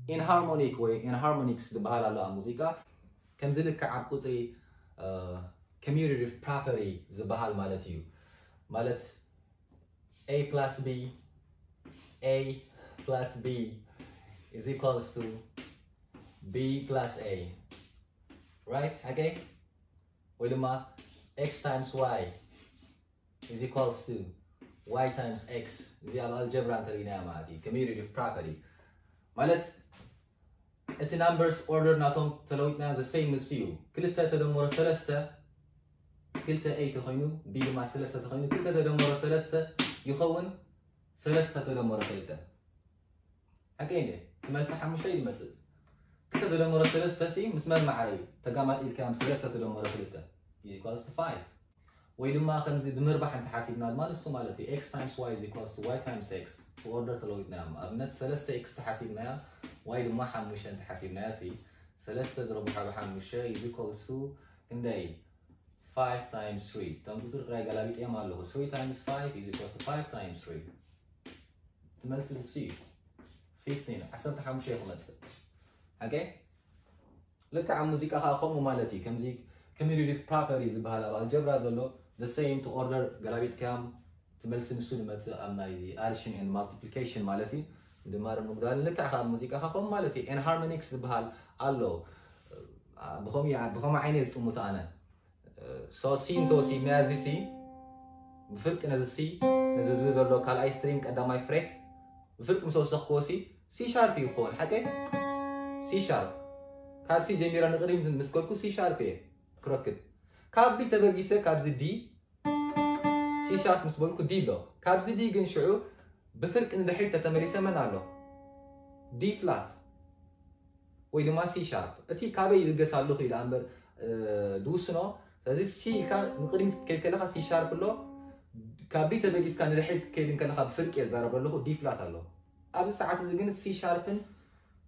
Enharmonic ወይ enharmonics ዝበሃል ኣሎ ኣብ ሙዚቃ። ከምዚ ልክዕ ኣብ ቁፅሪ commutative property ዝበሃል ማለት እዩ። ማለት a plus b, a plus b is equals to b plus a, right? Okay? ወይ ድማ x times y is equals to y times x። እዚ ኣብ ኣልጀብራ እንተሪእናዮ ማለት እዩ። Commutative property ማለት እቲ numbers order ናቶም ተለዊጥና the same ንሱ እዩ። ክልተ ተደምሮ ሰለስተ፣ ክልተ a ተኾይኑ፣ b ድማ ሰለስተ ተኾይኑ፣ ክልተ ተደምሮ ሰለስተ ይኸውን፣ ሰለስተ ተደምሮ ክልተ። ሓቀይ እንዴ? እቲ መልሲ ሓሙሽተ እዩ ዝመጽእ። ክልተ ተደምሮ ሰለስተ ሲ ምስ መን ማዕረ እዩ? ተጋማጢልካዮም ሰለስተ ተደምሮ ክልተ is equals to five። ወይ ድማ ከምዚ ብምርባሕ እንተሓሲብና ድማ ንሱ ማለት እዩ x times y is equals to y times x to order ተለዊጥናዮም። ኣብነት ሰለስተ x ተሓሲብናያ፣ y ድማ ሓሙሽተ እንተሓሲብናያ ሲ ሰለስተ ዝረብሖ ብሓሙሽተ is equals to ክንደይ? Five times three። እቶም ቁፅሪ ጥራይ ገላቢጠዮም ኣለኹ። Three times five is equals to five times three። እቲ መልሲ ንሱ እዩ። Fifteen፣ ዓሰርተ ሓሙሽተ እዩ ክመፅእ። ሓቀይ? ልክዕ ኣብ ሙዚቃ ከዓ ከምኡ ማለት እዩ። ከምዚ commutative property ዝበሃል ኣብ ኣልጀብራ ዘሎ the same to order ገላቢጥካዮም እቲ መልሲ ንሱ ዝመፅእ ኣብ ናይዚ addition and multiplication ማለት እዩ። ምድማርን ምጉዳልን ልክዕ ከዓ ኣብ ሙዚቃ ከዓ ከምኡ ማለት እዩ። Enharmonics ዝበሃል ኣሎ። ብኸምኡ ብኸምኡ ዓይነ ዝጥምቶ ኣነ። So C እንተወሲድናያ እዚ C ብፍርቂ ነዚ C ነዚ ኣብዚ ዘሎ ካልኣይ string ቀዳማይ fret ብፍርቂ ምስ ወሰኽክዎ C C sharp እዩ ክኸውን። ሓቀይ? C sharp። ካብ C ጀሚረ ንቕድሚት ምስ ከድኩ C sharp እየ ክረክብ። ካብ B ተበጊሰ ካብዚ D C sharp ምስ በልኩ D ኣሎ። ካብዚ D ግን ሽዑ ብፍርቂ ንድሕሪት ተተመሊሰ መን ኣሎ? D flat ወይ ድማ C sharp። እቲ ካበይ ይልገስ ኣለኹ ኢለ እምበር ዝውስኖ። ስለዚ C ኢልካ ንቕድሚት ክትከይድ ከለኻ C sharp ኣሎ። ካብ D ተበጊስካ ንድሕሪት ክትከይድ ከለኻ ብፍርቂ እየ ዝዛረብ ኣለኹ፣ D flat ኣሎ። ኣብዚ ሰዓት እዚ ግን C sharp ን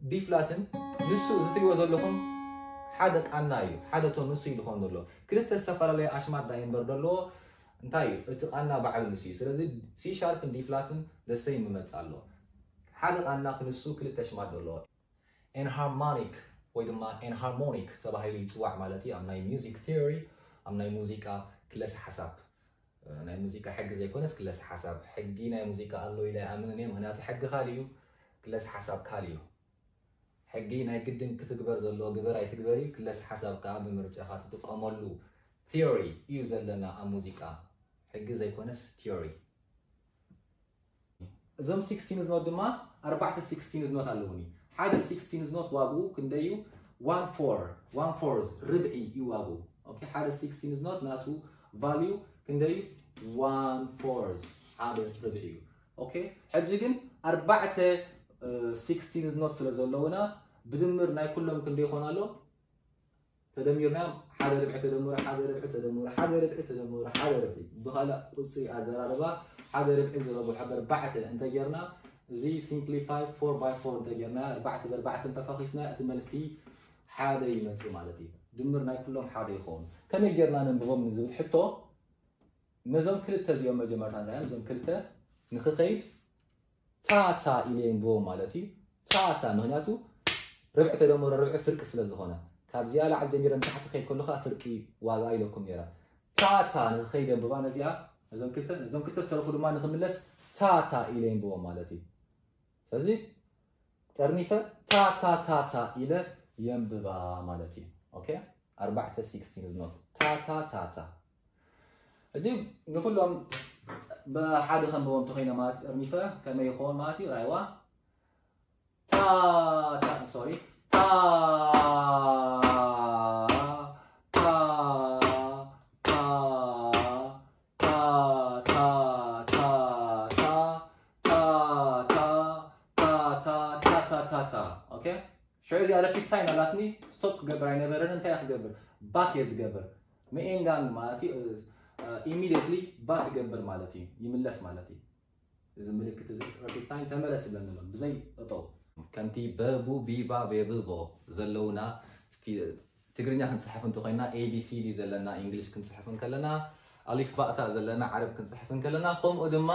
D flat ን ንሱ እዚ ትሪእዎ ዘለኹም ሓደ ቃና እዩ፣ ሓደ ቶን ንሱ እዩ ዝኾን ዘሎ። ክልተ ዝተፈላለየ ኣሽማት ዳይ እምበር ዘለዎ እንታይ እዩ? እቲ ቃና ባዕሉ ንሱ እዩ። ስለዚ C sharp ን D flat ን the same ይመጽእ ኣሎ። ሓደ ቃና ክንሱ ክልተ ኣሽማት ዘለዎ። Enharmonic ወይ ድማ enharmonic ተባሂሉ ይጽዋዕ ማለት እዩ። ኣብ ናይ music theory፣ ኣብ ናይ ሙዚቃ ክለሰ ሓሳብ፣ እ፣ ናይ ሙዚቃ ሕጊ ዘይኮነስ ክለሰ ሓሳብ። ሕጊ ናይ ሙዚቃ ኣሎ ኢለ ኣይኣምንን እየ፣ ምኽንያቱ ሕጊ ካልእ እዩ፣ ክለሰ ሓሳብ ካልእ እዩ። ሕጊ ናይ ግድን ክትግበር ዘለዎ ግበር ኣይትግበር እዩ፣ ክለሰ ሓሳብ ከኣ ብምርጫኻ ትጥቀመሉ theory እዩ ዘለና ኣብ ሙዚቃ። ሕጊ ዘይኮነስ theory። እዞም sixteenth note ድማ ኣርባዕተ sixteenth note ኣለውኒ። ሓደ sixteenth note ዋግኡ ክንደይ እዩ? One four፣ one fourth፣ ርብዒ እዩ ዋግኡ። ኦኬ፣ ሓደ sixteenth note ናቱ value ክንደይ እዩ? One fourth፣ ሓደ ርብዒ እዩ። ኦኬ፣ ሕጂ ግን ኣርባዕተ፣ እ፣ sixteenth note ስለ ዘለውና ብድምር ናይ ኩሎም ክንደይ ይኾን ኣሎ? ተደሚርና ሓደ ርብዒ ተደምሮ ሓደ ርብዒ ተደምሮ ሓደ ርብዒ ተደምሮ ሓደ ርብዒ። ብኻልእ ቁጽሪ ኣዘራርባ ሓደ ርብዒ ዝረብሖ በርባዕተ እንተጌርና፣ እዚ simplify four by four እንተጌርና፣ ኣርባዕተ በርባዕተ እንተፋኺስና፣ እቲ መልሲ ሓደ ይመጽእ ማለት እዩ። ድምር ናይ ኩሎም ሓደ ይኸውን። ከመይ ጌርና ነንብቦም ንዝብል ሕቶ፣ ነዞም ክልተ እዚኦም መጀመርታ ንርኣዮም፣ እዞም ክልተ ንኽኸይድ ታታ ኢለ የንብቦ ማለት እዩ። ታታ፣ ምኽንያቱ ርብዒ ተደምሮ ርብዒ ፍርቂ ስለ ዝኾነ። ካብዚኣ ላዕሊ ጀሚረ ንታሕቲ ክኸይድ ከሎ ኸዓ ፍርቂ ዋጋ ኢለኩም ነይረ። ታታ ንኽኸይድ የንብባ ነዚኣ፣ ነዞም ክልተ፣ ነዞም ክልተ ዝተረፉ ድማ ንኽምለስ ታታ ኢለ የንብቦ ማለት እዩ። ስለዚ ጠርኒፈ ታታ ታታ ኢለ የንብባ ማለት እዩ። ኦኬ? ኣርባዕተ sixteenth note። ታታ ታታ። ሕጂ ንኹሎም ብሓደ ከንብቦም እንተኾይነ ማለት እዩ፣ ጠርኒፈ ከመይ ይኸውን ማለት እዩ፣ ራይዋ። ታ፣ ታ፣ ሶሪ። ታ፣ ታ፣ ታ፣ ታ፣ ታ፣ ታ፣ ታ፣ ታ፣ ታ፣ ታ፣ ታ፣ ታ፣ ታ፣ ታ፣ ታ። ኦኬ? ሽዑ እዚኣ ረፒድ ሳይን ኣላትኒ፣ ስቶፕ ክገብር ኣይነበረን። እንታይ እየ ክገብር? ባክ እየ ዝገብር። ምኤንጋንግ ማለት እዩ፣ እ፣ እ፣ ኢሚዲየትሊ ባክ ክገብር ማለት እዩ፣ ይምለስ ማለት እዩ። እዚ ምልክት እዚ ረፒድ ሳይን ተመለስ ይብለኒ ኣሎ፣ ብዘይ እጠው። ከምቲ በቡ፣ ቢባ፣ ቤብቦ ዘለውና ፊ-፣ ትግርኛ ክንጽሕፍ እንተኾይና ኤ ቢ ሲ ዲ ዘለና፣ ኢንግሊሽ ክንጽሕፍ እንከለና፣ ኣሊፍ ባእታ ዘለና፣ ዓረብ ክንጽሕፍ እንከለና፣ ከምኡ ድማ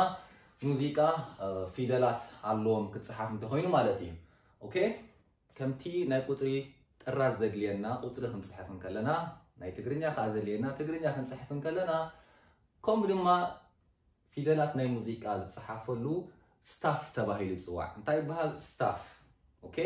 ሙዚቃ፣ እ፣ ፊደላት ኣለዎም ክጽሓፍ እንተኾይኑ ማለት እዩ። ኦኬ? ከምቲ ናይ ቁፅሪ ጥራዝ ዘድልየና ቁፅሪ ክንፅሕፍ እንከለና፣ ናይ ትግርኛ ከዓ ዘድልየና ትግርኛ ክንፅሕፍ እንከለና፣ ከምኡ ድማ ፊደላት ናይ ሙዚቃ ዝፅሓፈሉ ስታፍ ተባሂሉ ይፅዋዕ። እንታይ ይበሃል? ስታፍ። ኦኬ፣